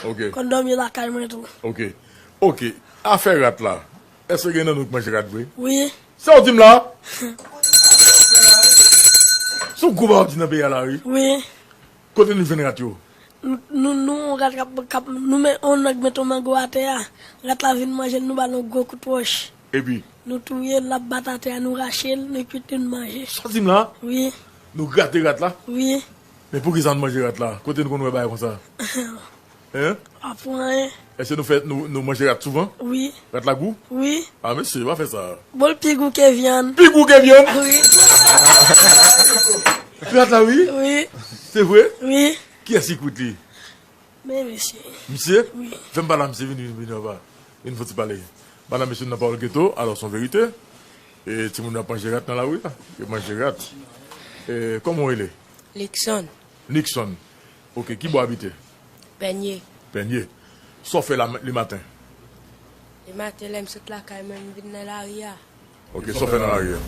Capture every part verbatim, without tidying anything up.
Ok. Konn dòmi lakay mwen tou. Ok. Ok. Afè rat la, èske gen nan nou k manje rat vre? Wi. Sa w di m la? Se yon gwo bagay w di nan peyi a la, wi. Wi. Kote nou jwenn rat yo? Nou, nou, nou, yon rat k ap, k ap, nou men, yon nèg met yon mango atè a. Rat la vin manje l, nou ba l yon gwo kout wòch. Epi? Nou touye l, l ap bat atè a, nou rache l, nou kuit li, nou manje. Sa w di m la? Wi. Nou grate rat la? Wi. Men poukisa nou manje rat la? Kote nou konn wè bagay konsa? Hein? Pa pou anyen. Èske nou fè, nou, nou manje rat souvan? Wi. Rat la gou? Wi. Ah, mesye, pa fè sa. Bon, l pi gou ke vyann. Pi gou ke vyann? Wi. Rat la, wi? Wi. Se vre? Wi. Kiyès ki kwit li? Men mesye. Misye? Wi. Fè m pale a misye, vini, vini, vini anba. Vin fò ti pale. Madanm, mesye, nan Pawòl Geto, alò, se yon verite. E timoun yo ap manje rat nan lari a. Yo manje rat. E, kòman w rele? Likson. Nixon. Ok, ki bò w abite? Pènye. Pènye. Sa w fè la, le maten? Le maten, lè m sot lakay mwen, m vin nan lari a. Ok, sa w fè nan lari a?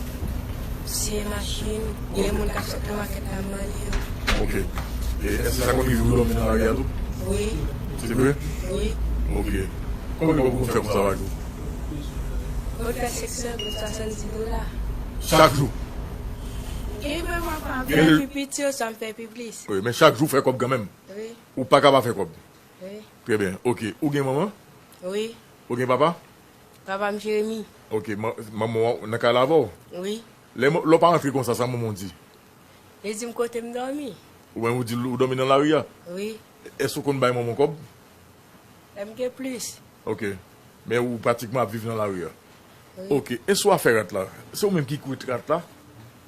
Siye machin, gen moun k ap sot nan makèt la, m mande yo. Ok. E èske sa konn rive w dòmi nan lari a tou? Wi. Se vre? Wi. Ok. Konbyen kòb ou konn fè konsa pa jou? Mwen fè senk san goud, swasanndiz dola. Chak jou? Gen mwen, mwen pa fè pi piti, oswa m fè pi plis. Wi, men chak jou w fè kòb kanmenm? Wi. Ou pa ka pa fè kòb? Wi. Trè byen. Ok. Ou gen manman? Wi. Ou gen papa? Papa m Jeremi. Ok. Ma-, manman w nan kay la avè w? Wi. Lè, lè w pa rantre konsa, sa manman w di? Li di m kote m dòmi. Ou menm ou di l ou dòmi nan lari a? Wi. Èske w konn bay manman w kòb? Lè m gen plis. Ok. Men ou pratikman ap viv nan lari a? Wi. Ok. E sou afè rat la? Se ou menm ki kwit rat la?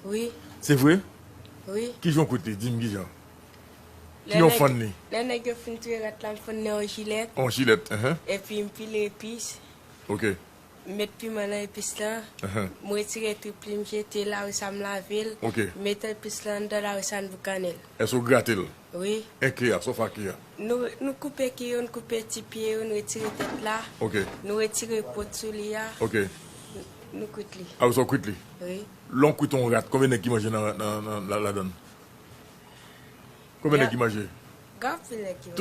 Wi. Se vre? Wi. Kijan w kwit li? Di m kijan. Ki yon fann li? Lè nèg yo fin touye rat la, m fann nan yon jilèt. Yon jilèt, enhen. Epi m pile epis. Ok. M met piman nan epis lan. Enhen. M retire trip li, m jete l, apre sa m lave l. Ok. M met epis lan anndan l, apre sa n boukannen l. Èske w grate l? Wi. En ke a, sa w fè ak ke a? Nou, nou koupe ke yo, n koupe ti pye yo, n retire tèt la. Ok. Nou retire po t sou li a. Ok. N-, nou kwit li. Apre sa w kwit li? Wi. Lè w kwit yon rat, konbyen nèg ki manje nan, nan, nan, la, ladann? Konbyen nèg ki manje? Gen anpil nèg ki manje. Tout